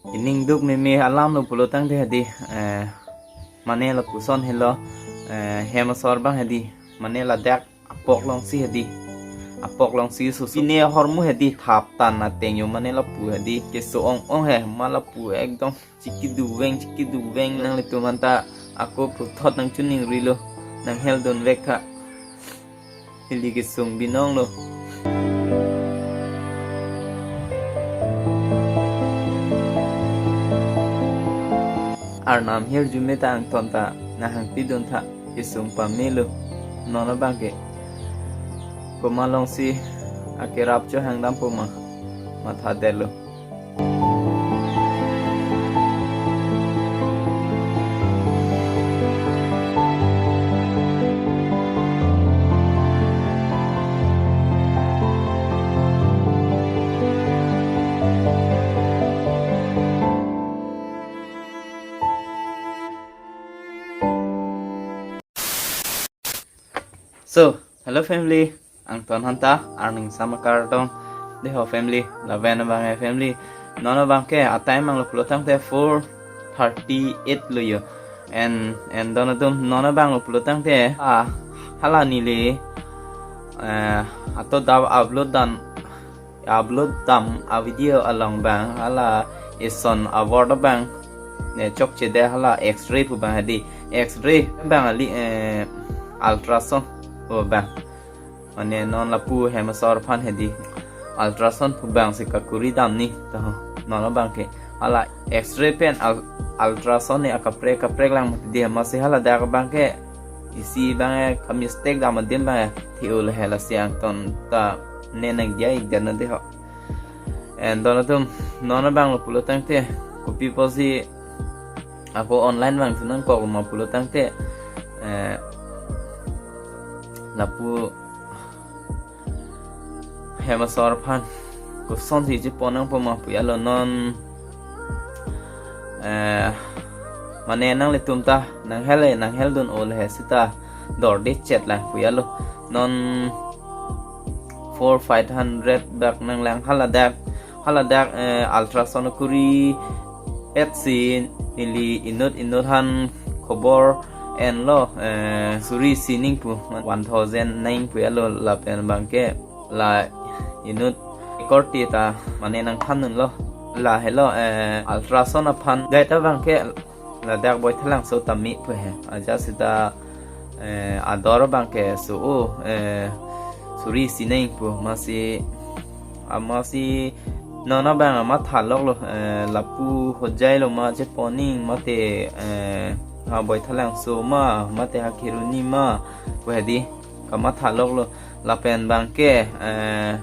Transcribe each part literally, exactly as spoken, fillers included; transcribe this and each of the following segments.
Ining duk meme alam lo pulo tangte hedi, eh, mane lapuson helo, eh, hem asor abang hedi, mane ladak apok alongsi hedi, apok alongsi susu. Pine ahormu hedi thap tan ateng yo, mane lapu hedi keso ong ong he, ma lapu ekdom chikiduveng, chikiduveng. Nanglitum anta ako puthot nangchiningrilo, nangheldun vek tha. Ili kesung binong lo. Arnam hirjume ta angton ta nanghangpidun tha, kesung pamelo. Non abangke komat alongsi akerap chohangdampo ma, mathadetlo. So, hello family. Angton aphan ta arning samakar tong. Deho family, lapen abang eh family. Non abangke a-time anglo pulo tangte four thirty-eight lo yo. And, and don atum non abanglo pulo tangte, ah, hala neli, eh, ato dav upload dan, upload dam a-video along abang hala ison a-word abang ne chokchedet, hala X-ray pu abang hedi, X-ray abang kali, eh, ultrasound pu abang. Mane non lapu hem asor aphan hedi ultrasound pu abangsi kakuri dam ni, to non abangke hala X-ray pen ul-, ultrasound ni akaprek kaprek lang mati di, masi haladak abangke isi abang eh ka-mistake dam adim abang eh thi-o le he, lasi angton ta ne nangdiya-ik dan deho. And don atum, non abanglo pulo tangte, kopi pusi ako online vangthu nangkok ma pulo tangte, eh, lapu hem asor aphan kosonsi chepon nangpo ma pu alo non, eh, mane nanglitum ta nanghel, nangheldun-o le he seta dorde chet lang pu alo. Non four five hundred bak nanglang haladak, haladak, eh, ultrasound kuri-etsi neli inut inut aphan khobor enlo, eh, suri isi ning pu, one thousand nine pu alo, lapen abangke la inut ikorti ta mane nangthandunlo. La helo, eh, ultrasound aphan data abangke ladak Baithalangso tame pu he. Ajat seta, eh, ador abangke so-o, eh, suri isi ning pu, masi, ah, masi non abang amatha loklo, eh, lapu Hojai lo ma chepon ning, mate, eh, ha Baithalangso ma, mate ha Kheroni ma pu hedi kamatha loklo. Lapen abangke, eh,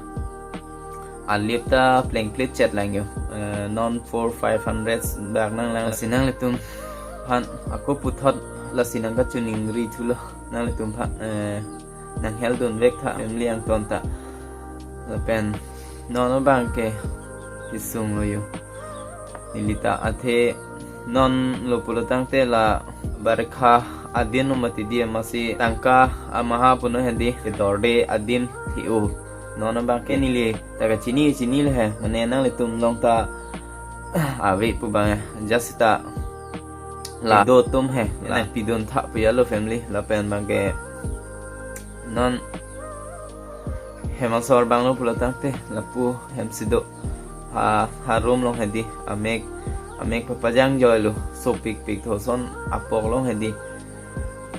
alip ta plengplet chet lang yo. Eh, non four five hundred bak nanglang, lasi nanglitum aphan ako puthot lasi nangkachiningri thulo, nanglitum aphan, eh, nangheldun vek tha family angton ta. Lapen non abangke kesung lo yo. Neli ta athe non lo pulo tangte la barikha adin lo mati di, masi tangka amaha puno hedi kedorde adim thi-o. Non abangke neli ta kachini chini le he, mane nanglitum along ta ave pu abang eh, just ta la do atum he, la pidun tha pu alo family, lapen abangke non hem asor abanglo pulo tangte lapu hem si do ha, ha room along hedi amek, amek papajang joilo, sopikpik thoson apok along hedi.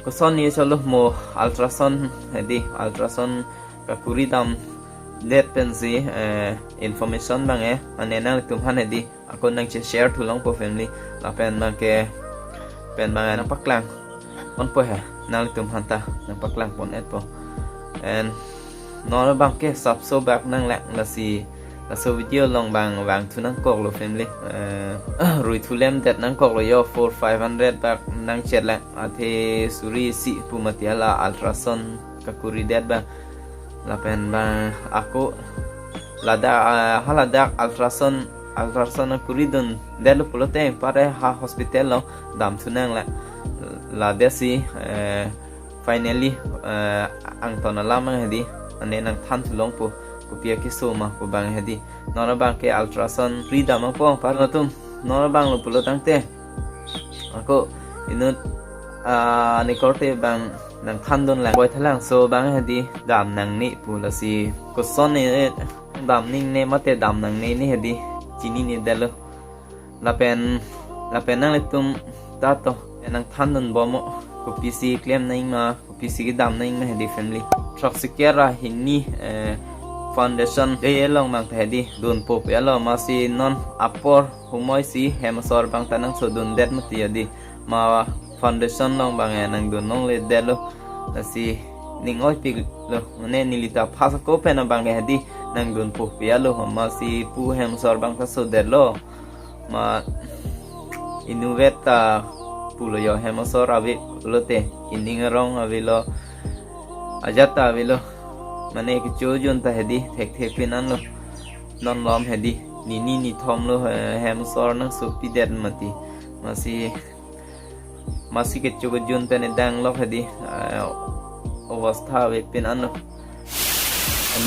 Koson ye cholo mo ultrasound hedi, ultrasound kakuri damdet pensi, eh, information abang eh mane nanglitum aphan hedi ako nangche-share thu longpo family, lapen abangke pen abang nangpaklang ponpo he, nanglitum aphan ta nangpaklang pon-etpo. And non abangke sapso bak nanglang, lasi laso video along abang vangthu nangkoklo family. Eh, ruithu lemdet nangkoklo yo, four five hundred bak nangchet lang, athe suri isi pu mati hala ultrasound kakuridet abang. Lapen abang ako ladak, ah, haladak ultrasound, ultrasound akuridundetlo pulote pare ha hospital along damthu nanglang. Ladetsi, eh, finally, eh, angton alam abang hedi mane nangthan thu longpo, kopi akeso ma pu abang hedi. Non abangke ultrasound kuri dam nangpo, par atum Non abang lo pulo tangte, ako inut, ah, ani korte abang nangthandun lang, boi thalangso abang hedi dam nangne pu, lasi koson ne dam nangne mate dam nangne ne hedi chininedetlo. Lapen, lapen nanglitum ta to nangthandun bomnon, kopisi klem nangji ma, kopisi kedam nangji ma hedi family. Throksi kera hini, eh, foundation day along abang ta hedi dunpo pelo, masi non apor humoi si hem asor abang ta nangsodundet mati hedi, ma foundation along abang, eh, nangdun longledetlo. Lasi ning oipiklo, mane neli ta phas ako pen abang hedi nangdunpo pelo, masi pu hem asor abang ta sodetlo. Ma inutvet ta pulo jo, hem asor ave pulote, ining arong avelo, ajat ta avelo. Mane kecho kejun ta hedi thekthe pin anlo. Non malom hedi nini nithom lo, eh, hem asor nangsopidet mati. Masi, masi kecho kejun pen edang lok hedi, eh, obostha ave pin anlo.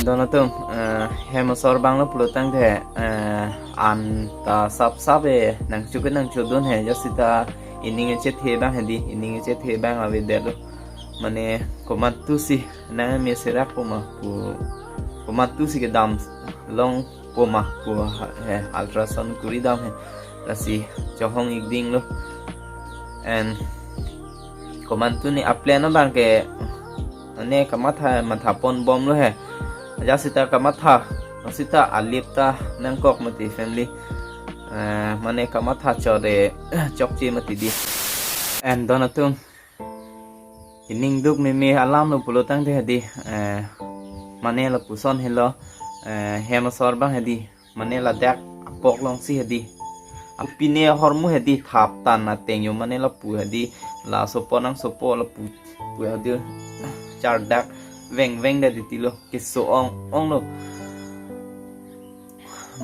Don atum, eh, hem asor abang lo pulo tangte, eh, an ta sapsap, eh, nangchok nangchodun he, jasi ta ining echethe abang hedi, ining echethe abang avedetlo. Mane komantusi nang me serak poma pu, komantusi kedam longpo ma pu he, ultrasound kuri dam he. Lasi chohong-ik dinglo. And komantu ne aplen abang ke, mane kamatha, matha pon bomlo he. Ajat sita kamatha, sita alip ta nangkok mati family. Eh, mane kamatha chode chokche mati hedi. And don atum, ining duk meme alam lo pulo tangte hedi, eh, mane lapuson helo, eh, hem asor abang hedi, mane ladak apok alongsi hedi, apine ahormu hedi thap tan ateng jo, mane lapu hedi, la sopo nangsopo lapu, pu hedi chardak vengveng det titilo, keso ong-ong lo.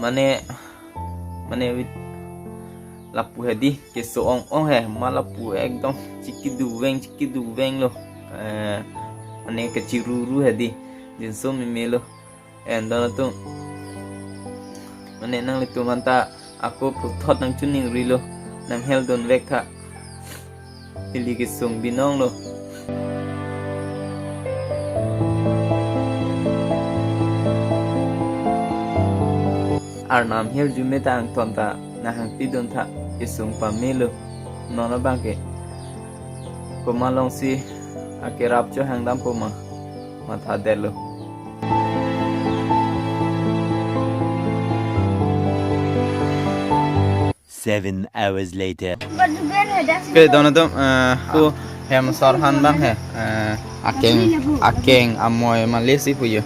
Mane, mane wit lapu hedi keso ong-ong he, ma lapu ekdom chikiduveng chikiduvenglo. Eh, mane kachiruru hedi, jinso memelo. And don atum, mane nanglitum anta ako puthot nangchiningrilo, nangheldunvek tha. Ili kesung binong lo. Arnam hirjume ta angton ta nahangpidun tha, kesung pamelo. Non abang ke komat alongsi akerap chohang dampo ma, mathadetlo. Seven hours later. Ke don atum, eh, pu hem asor aphan abang he, eh, akeng, akeng amoi malesi pu jo.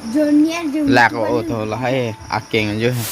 Junior, junior. Lak o, o to lahai akeng jo he.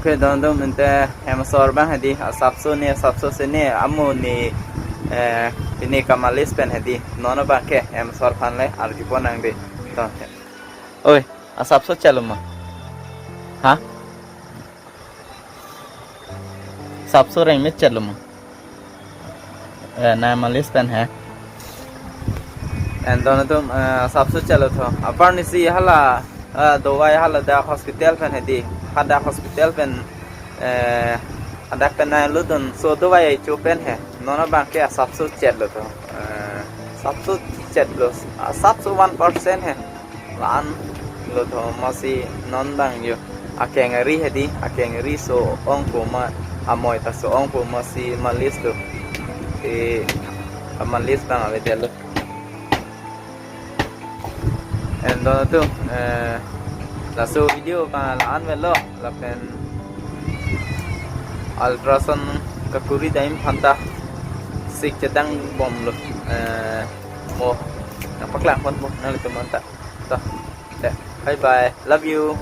Oke, don atum, ante hem asor abang hedi, asapso ne, asapso si ne, amu ne, eh, pine kamalis pen hedi, non abang ke hem asor aphan le arjupon nangde. Don. Oi, asapso chalo ma? Ha? Asapso rengme chalo ma? Eh, nai malis pen he. And don atum, eh, asapso chalo tho. Apar nisi hala, eh, dawai hala dak hospital pen hedi. Hadak hospital pen, eh, hadak pen nai lutdun. So dawai cho pen he. Non abang ke asapso chalo tho. Eh, asapso chalo. Asapso one percent he. La-an lo tho, masi non abang yo. Akeng ari hedi, akeng ari so-ong pu ma, amoi ta so-ong pu ma si malis lo. E, malis abang avedetlo. And don atum, eh, laso video abang la-an avelo, lapen ultrasound kakuri dam aphanta sik chedang bomlo. Eh, mo, nangpaklang pon mo, nanglitum anta. To, te, bye bye, love you.